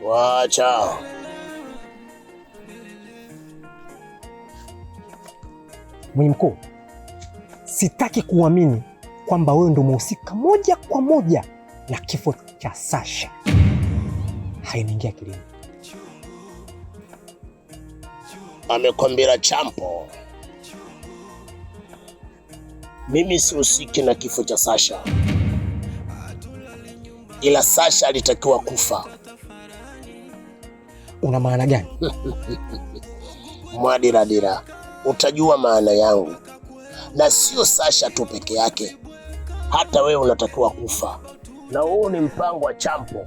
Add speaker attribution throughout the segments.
Speaker 1: Wacha.
Speaker 2: Mwenye mkuu, sitaki kuamini kwamba wewe ndo mhusika moja kwa moja na kifo cha Sasha. Hainiingia akilini.
Speaker 1: Amekwambia Champo, mimi sihusiki na kifo cha Sasha, ila Sasha alitakiwa kufa.
Speaker 2: Una maana gani?
Speaker 1: Mwadiradira, utajua maana yangu. Na sio Sasha tu peke yake, hata wewe unatakiwa kufa. Na huu ni mpango wa Champo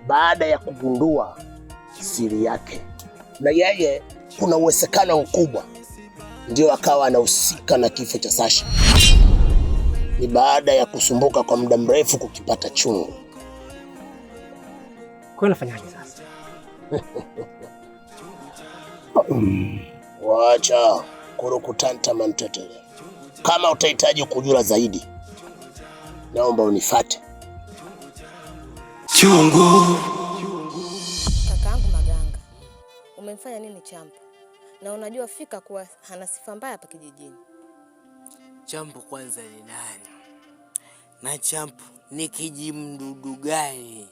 Speaker 1: baada ya kugundua siri yake, na yeye kuna uwezekano mkubwa ndio akawa anahusika na kifo cha Sasha. Ni baada ya kusumbuka kwa muda mrefu kukipata chungu.
Speaker 2: Kwa hiyo nafanyaje sasa?
Speaker 1: Wacha kurukutanta mantetele. Kama utahitaji kujua zaidi, naomba unifate.
Speaker 3: Chungu.
Speaker 4: Kakaangu Maganga, umemfanya nini Champo? Na unajua fika kuwa hana sifa mbaya hapa kijijini.
Speaker 5: Champo kwanza ni nani? Na Champo ni kijimdudu gani?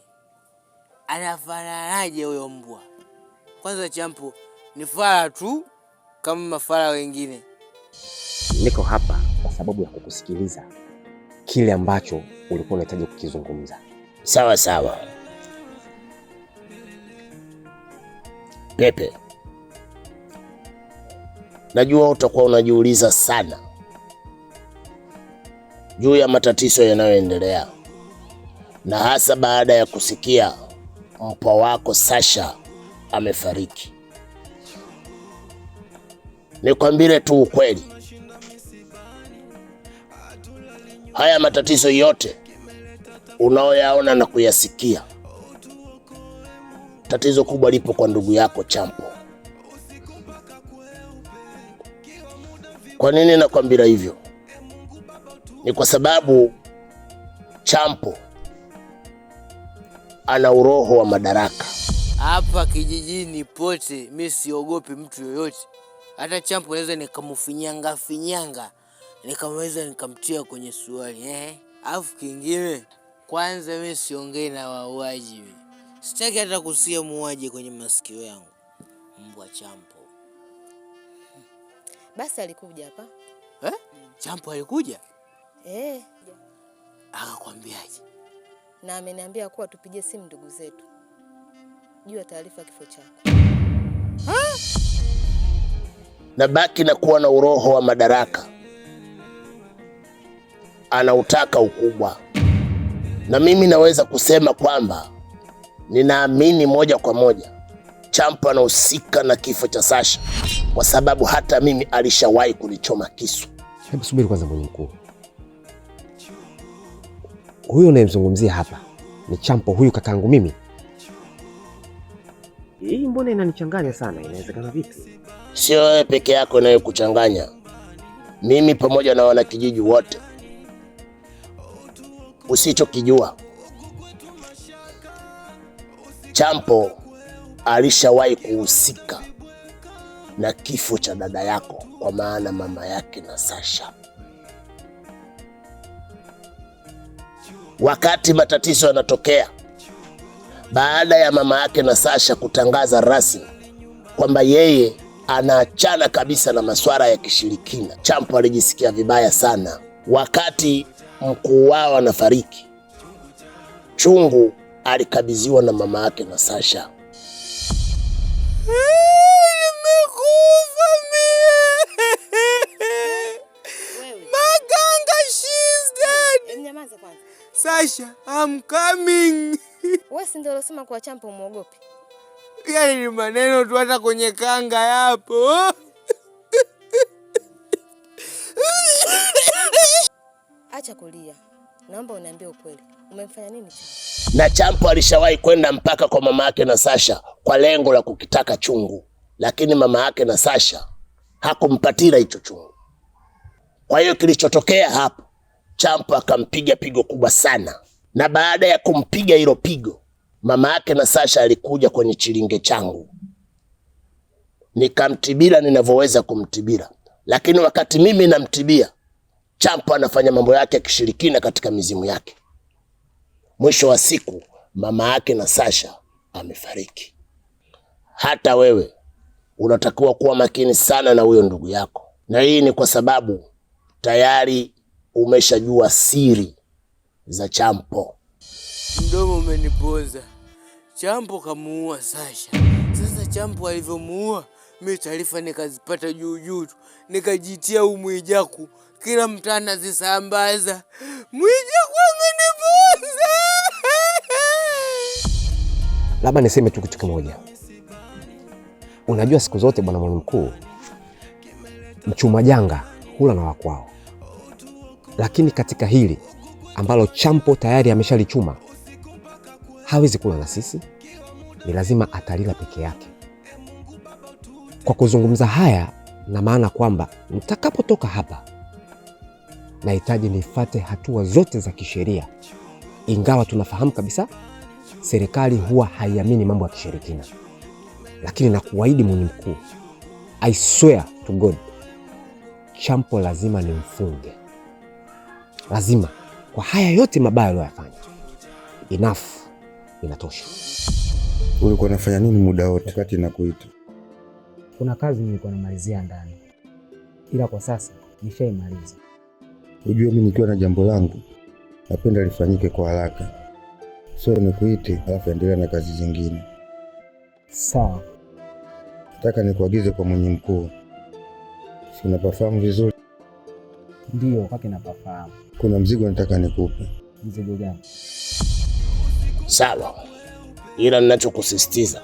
Speaker 5: Anafananaje huyo mbwa? Kwanza Champo ni fara tu kama mafara wengine.
Speaker 2: Niko hapa kwa sababu ya kukusikiliza kile ambacho ulikuwa unahitaji kukizungumza.
Speaker 1: Sawa sawa. Pepe, najua utakuwa unajiuliza sana juu ya matatizo yanayoendelea, na hasa baada ya kusikia mpwa wako Sasha amefariki. Nikwambie tu ukweli, haya matatizo yote unaoyaona na kuyasikia, tatizo kubwa lipo kwa ndugu yako Champo. Kwa nini nakwambia hivyo? Ni kwa sababu Champo ana uroho wa madaraka.
Speaker 5: Hapa kijijini pote mi siogopi mtu yoyote. Hata Champo naweza nikamfinyanga finyanga, nikamweza nikamtia kwenye suali eh. Alafu kingine, kwanza mi siongei na wauaji, sitaki hata kusikia muuaji kwenye masikio yangu. Mbwa Champo.
Speaker 4: Basi alikuja hapa.
Speaker 5: Eh? Champo alikuja?
Speaker 4: Eh.
Speaker 5: Akakwambiaje?
Speaker 4: Na ameniambia kuwa tupigie simu ndugu zetu juu ya taarifa ya kifo chako.
Speaker 1: Na baki na kuwa na uroho wa madaraka, anautaka ukubwa, na mimi naweza kusema kwamba ninaamini moja kwa moja Champo anahusika na kifo cha Sasha, kwa sababu hata mimi alishawahi kunichoma kisu.
Speaker 2: Hebu subiri kwanza, mwenye mkuu. Huyu unayemzungumzia hapa ni Champo, huyu kakaangu mimi? Hii mbona inanichanganya sana, inawezekana vipi?
Speaker 1: Sio wewe peke yako inayokuchanganya, mimi pamoja na wanakijiji wote. Usichokijua, Champo alishawahi kuhusika na kifo cha dada yako, kwa maana mama yake na Sasha. Wakati matatizo yanatokea, baada ya mama yake na Sasha kutangaza rasmi kwamba yeye anaachana kabisa na masuala ya kishirikina, Champo alijisikia vibaya sana. Wakati mkuu wao anafariki, chungu alikabidhiwa na mama yake na Sasha.
Speaker 5: Nimekufa mie. Maganga, she's dead.
Speaker 4: Nyamaza kwanza.
Speaker 5: Sasha, I'm coming.
Speaker 4: Wewe si ndio uliosema kuwa Champo umuogope?
Speaker 5: Yaani ni maneno tu, hata kwenye kanga yapo.
Speaker 4: Acha kulia. Naomba uniambie ukweli. Umemfanya nini Champo?
Speaker 1: Na Champo alishawahi kwenda mpaka kwa mama yake na Sasha kwa lengo la kukitaka chungu, lakini mama yake na Sasha hakumpatira hicho chungu. Kwa hiyo kilichotokea hapo, Champo akampiga pigo kubwa sana. Na baada ya kumpiga hilo pigo, mama yake na Sasha alikuja kwenye chilinge changu, nikamtibira ninavyoweza kumtibira. Lakini wakati mimi namtibia, Champo anafanya mambo yake ya kishirikina katika mizimu yake. Mwisho wa siku mama yake na Sasha amefariki. Hata wewe unatakiwa kuwa makini sana na huyo ndugu yako, na hii ni kwa sababu tayari umeshajua siri za Champo.
Speaker 5: Mdomo umenipoza. Champo kamuua Sasha. Sasa Champo alivyomuua, mimi taarifa nikazipata juu juu tu, nikajitia Mwijaku, kila mtaa nazisambaza. Mwijaku amenipoza.
Speaker 2: Labda niseme tu kitu kimoja. Unajua siku zote bwana mwalimu mkuu, mchuma janga hula na wakwao. Lakini katika hili ambalo Champo tayari ameshalichuma, hawezi kula na sisi, ni lazima atalila peke yake. Kwa kuzungumza haya, na maana kwamba nitakapotoka hapa nahitaji nifate hatua zote za kisheria, ingawa tunafahamu kabisa serikali huwa haiamini mambo ya kishirikina. Lakini nakuahidi mwenye mkuu, I swear to God, Champo lazima nimfunge. Lazima, kwa haya yote mabaya aliyofanya. Enough, inatosha.
Speaker 3: Ulikuwa unafanya nini muda wote wakati nakuita?
Speaker 6: Kuna kazi nilikuwa namalizia ndani, ila kwa sasa nishaimaliza.
Speaker 3: Ujue mimi nikiwa na jambo langu napenda lifanyike kwa haraka, sio nikuite alafu endelea na kazi zingine.
Speaker 6: Sawa.
Speaker 3: Nataka nikuagize kwa mwenye mkuu. Si unapafahamu vizuri?
Speaker 6: Ndio, kwake napafahamu.
Speaker 3: Kuna mzigo nataka nikupe.
Speaker 6: Mzigo gani?
Speaker 1: Sawa, ila ninachokusisitiza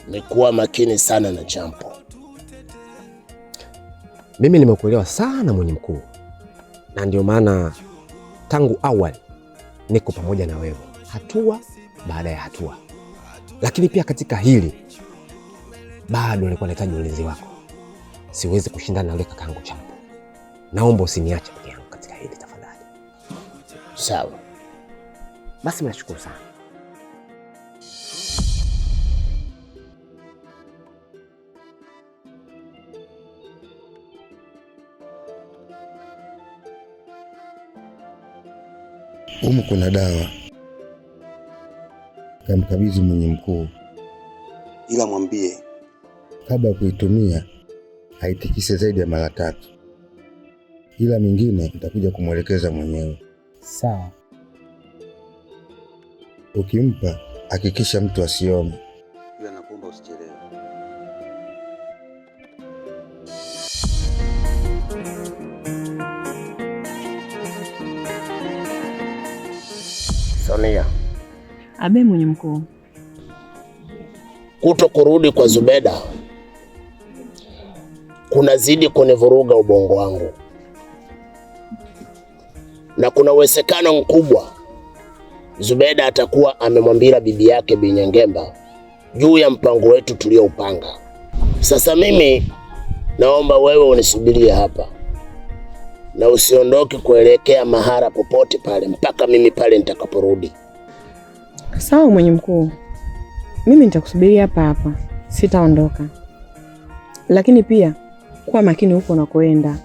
Speaker 1: ni kuwa makini sana na Champo.
Speaker 2: Mimi nimekuelewa sana mwenye mkuu, na ndio maana tangu awali niko pamoja na wewe hatua baada ya hatua. Lakini pia katika hili bado nilikuwa nahitaji ulinzi wako. Siwezi kushindana na yule kakaangu Champo. Naomba usiniache peke yangu katika hili tafadhali.
Speaker 1: Sawa.
Speaker 2: Basi nashukuru sana.
Speaker 3: Humu kuna dawa. Kamkabidhi mwenye mkuu, ila mwambie kabla ya kuitumia haitikise zaidi ya mara 3, ila mingine nitakuja kumwelekeza mwenyewe.
Speaker 6: Sawa.
Speaker 3: Ukimpa hakikisha mtu asiome, ila nakuomba usichelewe.
Speaker 1: Sonia.
Speaker 7: Abe mwenye mkuu.
Speaker 1: Kuto kurudi kwa Zubeda kunazidi kunivuruga ubongo wangu, na kuna uwezekano mkubwa Zubeda atakuwa amemwambia bibi yake Binyangemba juu ya mpango wetu tulioupanga. Sasa mimi naomba wewe unisubirie hapa na usiondoke kuelekea mahara popote pale mpaka mimi pale nitakaporudi.
Speaker 7: Sawa mwenye mkuu, mimi nitakusubiria hapa hapa, sitaondoka. Lakini pia kuwa makini huko unakoenda.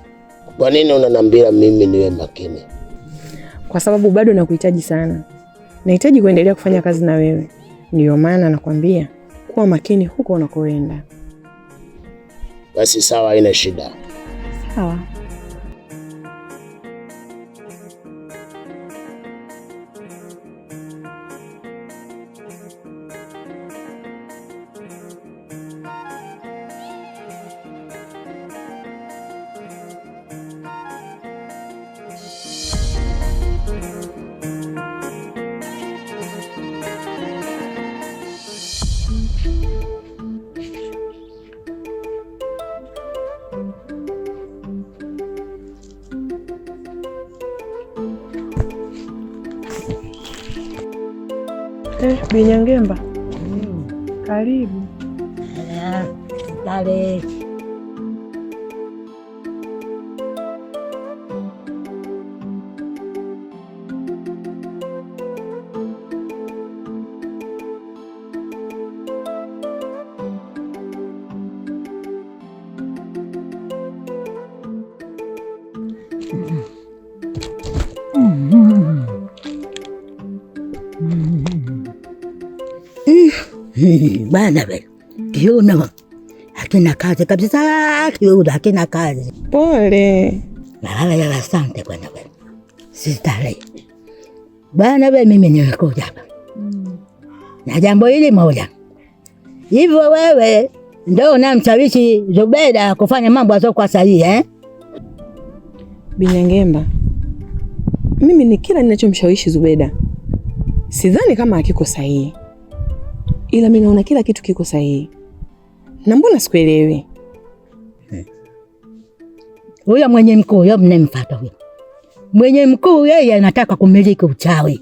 Speaker 1: Kwa nini unaniambia mimi niwe makini?
Speaker 7: Kwa sababu bado nakuhitaji sana. Nahitaji kuendelea kufanya kazi na wewe. Ndio maana nakwambia kuwa makini huko unakoenda.
Speaker 1: Basi sawa, haina shida.
Speaker 7: Sawa. Binyangemba, karibu.
Speaker 8: Dale. Bwana we, kiuno hakina kazi kabisa, kiuno hakina kazi.
Speaker 7: Pole.
Speaker 8: Haya, asante bwana we. Sistare. Bwana we, mimi nimekuja hapa na jambo hili moja. Hivyo wewe ndio unamshawishi Zubeda kufanya mambo yasiokuwa sahihi eh?
Speaker 7: Binyangemba, mimi ni kila ninachomshawishi Zubeda sidhani kama hakiko sahihi, ila mimi naona kila kitu kiko sahihi. Na mbona sikuelewi?
Speaker 8: Huyo mwenye mkuu, huyo mnemfuata huyo mwenye mkuu, yeye anataka kumiliki uchawi,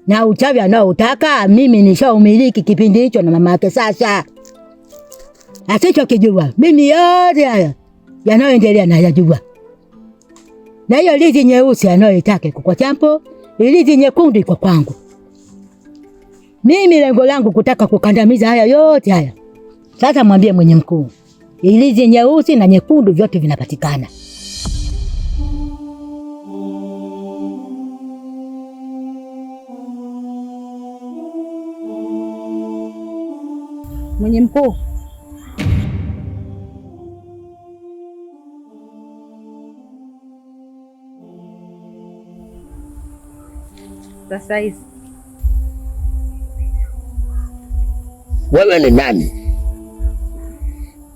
Speaker 8: na uchawi anaoutaka mimi nishaumiliki kipindi hicho na mama yake. Sasa asichokijua mimi yote haya yanayoendelea nayajua, na hiyo lizi nyeusi anayoitaka iko kwa Champo, ilizi nyekundu iko kwangu. Mimi lengo langu kutaka kukandamiza haya yote haya. Sasa mwambie mwenye mkuu, ilizi nyeusi na nyekundu vyote vinapatikana.
Speaker 4: Mwenye mkuu, sasa hizi
Speaker 1: Wewe ni nani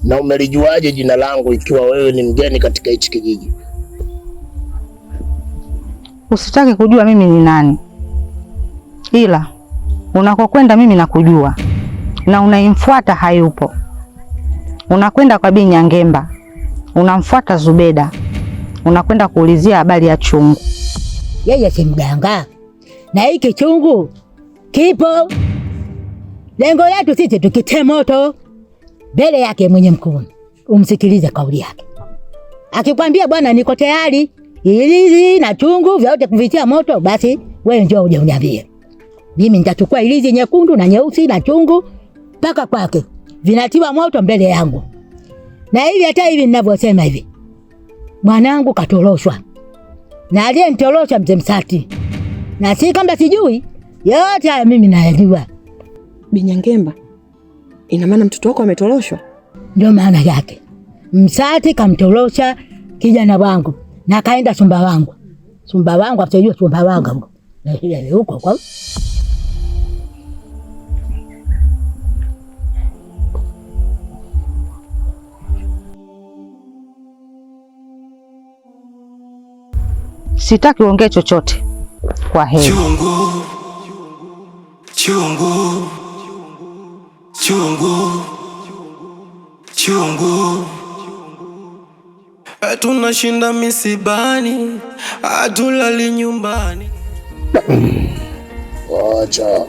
Speaker 1: na umelijuaje jina langu ikiwa wewe ni mgeni katika hichi kijiji?
Speaker 9: Usitake kujua mimi ni nani, ila unakokwenda mimi nakujua, na unayemfuata hayupo. Unakwenda kwa Bi Nyangemba, unamfuata Zubeda, unakwenda kuulizia habari ya chungu.
Speaker 8: Yeye si mganga, na hiki chungu kipo. Lengo letu sisi tukitie moto mbele yake mwenye mkuu, umsikilize kauli yake. Akikwambia bwana, niko tayari ilizi na chungu vyote kuvitia moto, basi wewe njoo uje uniambie. Mimi nitachukua ilizi nyekundu na nyeusi na chungu mpaka kwake, vinatiwa moto mbele yangu. Na hivi hata hivi ninavyosema hivi, mwanangu katoroshwa, na aliyemtorosha mzee Msati, na si kama sijui yote haya mimi nayajua.
Speaker 7: Binyangemba, ina maana mtoto wako ametoroshwa?
Speaker 8: Ndio maana yake. Msati kamtorosha kijana wangu na kaenda Sumbawanga. Sumbawanga asijue Sumbawanga huko. Huko kwa
Speaker 9: Sitaki uongee chochote. Kwa heri.
Speaker 10: Chungu, chungu, chungu, chungu. Tunashinda misibani, hatulali nyumbani.
Speaker 1: Wacha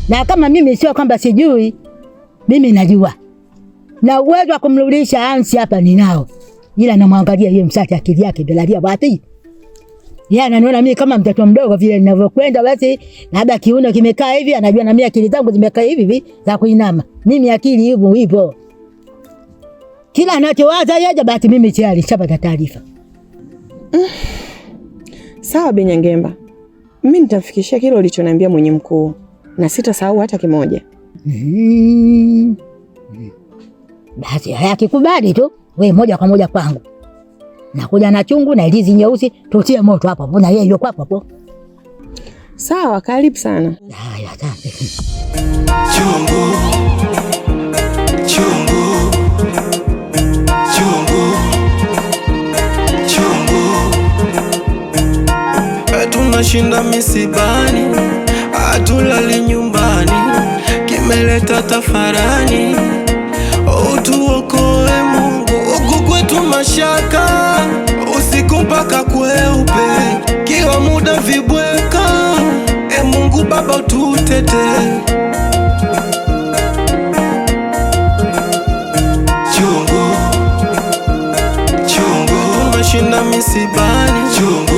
Speaker 8: na kama mimi sio kwamba sijui, mimi najua na uwezo wa kumrudisha Ansi hapa ninao, ila namwangalia yeye Msati akili yake belalia wapi. Yeye ananiona mimi kama mtoto mdogo vile ninavyokwenda, basi labda kiuno kimekaa hivi, anajua na mimi akili zangu zimekaa hivi hivi za kuinama. Mimi akili hivyo hivyo, kila anachowaza yeye, basi mimi tayari nishapata taarifa.
Speaker 7: Sawa Binyangemba, mimi nitamfikishia kile ulichoniambia mwenye mkuu, na sitasahau hata kimoja.
Speaker 8: Basi haya kikubali tu, we moja kwa moja kwangu. Nakuja na chungu na ilizi nyeusi, tutie moto hapo. Mbona yeye yuko hapo hapo?
Speaker 7: Sawa, karibu sana.
Speaker 8: Haya, asante.
Speaker 10: Chungu, chungu, chungu, chungu. Tunashinda misibani, hatulali nyumbani, kimeleta tafarani. Utuokoe Mungu, huku kwetu mashaka, usiku mpaka kweupe, kila muda vibweka. E Mungu Baba ututete. Chungu, chungu, tunashinda misibani. Chungu,